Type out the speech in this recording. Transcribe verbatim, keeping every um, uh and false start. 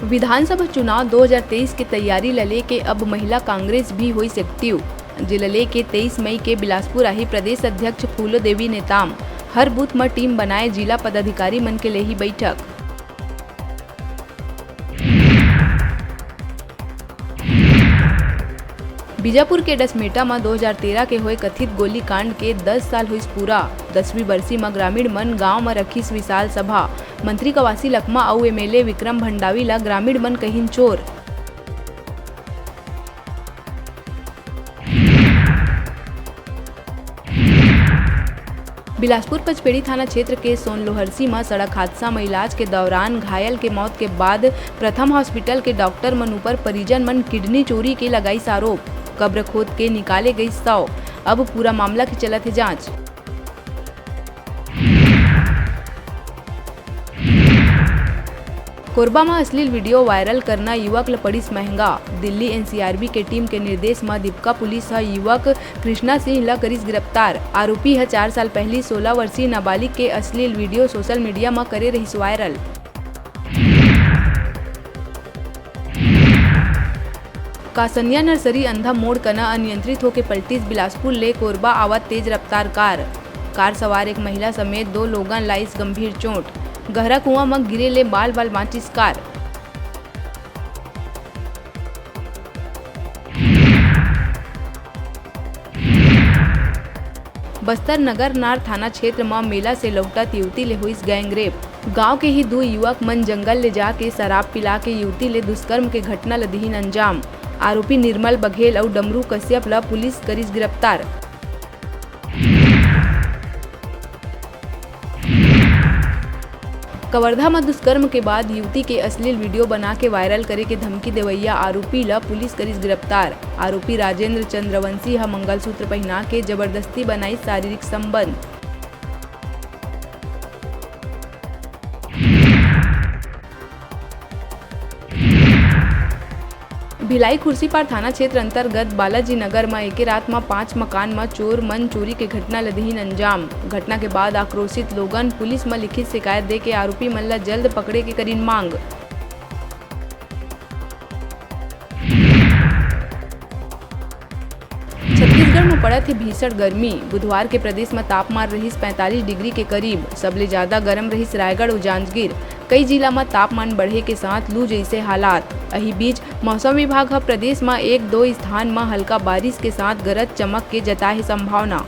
विधानसभा चुनाव दो हज़ार तेईस के तैयारी ल लेके अब महिला कांग्रेस भी होइस एक्टिव, जेला लेके तेईस मई के बिलासपुर आही प्रदेश अध्यक्ष फूलो देवी नेताम। हर बूथ म टीम बनाए जिला पदाधिकारी मन के लेही बैठक। बीजापुर के डसमेटा म दो हज़ार तेरह के होए कथित गोलीकांड के दस साल होइस पूरा। दसवीं बरसी म ग्रामीण मन गांव म रखिस विशाल सभा। मंत्री कवासी लखमा अउ एमएलए विक्रम भंडावी ल ग्रामीण मन कहिन चोर। बिलासपुर पचपेड़ी थाना क्षेत्र के सोनलोहरसी म सड़क हादसा म इलाज के दौरान घायल के मौत के बाद प्रथम हॉस्पिटल के डॉक्टर मन ऊपर परिजन मन किडनी चोरी के लगाइस आरोप। कब्र खोद के निकाले गइस शव। अब पूरा मामला के चलत हे जांच। कोरबा म अश्लील वीडियो वायरल करना युवक ल पड़िस महंगा। दिल्ली एनसीआरबी के टीम के निर्देश म दीपका पुलिस ह युवक कृष्णा सिंह ल करिस गिरफ्तार। आरोपी ह चार साल पहिली सोलह वर्षीय नाबालिग के अश्लील वीडियो सोशल मीडिया म करे रहिस वायरल। कासनिया नर्सरी अंधा मोड़ कना अनियंत्रित होके पलटिस बिलासपुर ले कोरबा आवत तेज रफ्तार कार। कार सवार एक महिला समेत दो लोगन लाइस गंभीर चोट। गहरा कुआं म गिरे ले बाल बाल बांचिस कार। बस्तर नगरनार थाना क्षेत्र म मेला से लहुटत युवती ले होइस गैंगरेप। गांव के ही दू युवक मन जंगल ले जाके शराब पिला के युवती ले दुष्कर्म के घटना ल दिहिन अंजाम। आरोपी निर्मल बघेल अउ डमरू कश्यप ल पुलिस करिस गिरफ्तार। कवर्धा म दुष्कर्म के बाद युवती के अश्लील वीडियो बना के वायरल करे के धमकी देवइया आरोपी ल पुलिस करिस गिरफ्तार। आरोपी राजेंद्र चंद्रवंशी ह मंगलसूत्र पहिना के जबरदस्ती बनाइस शारीरिक संबंध। भिलाई खुर्सीपार थाना क्षेत्र अंतर्गत बालाजी नगर म एके रात म पांच मकान म चोर मन चोरी के घटना ल दिहिन अंजाम। घटना के बाद आक्रोशित लोगन पुलिस म लिखित शिकायत दे के आरोपी मन ल जल्द पकड़े के करिन मांग। छत्तीसगढ़ म पड़त हे भीषण गर्मी। बुधवार के प्रदेश म तापमान रहिस पैंतालीस डिग्री के करीब। सबले ज्यादा गरम रहिस रायगढ़ अउ जांजगीर। कई जिला म तापमान बढ़े के साथ लू जइसे हालात। अही बीच, मौसम विभाग ह प्रदेश म एक दो स्थान म हल्का बारिश के साथ गरज चमक के जताए हे संभावना।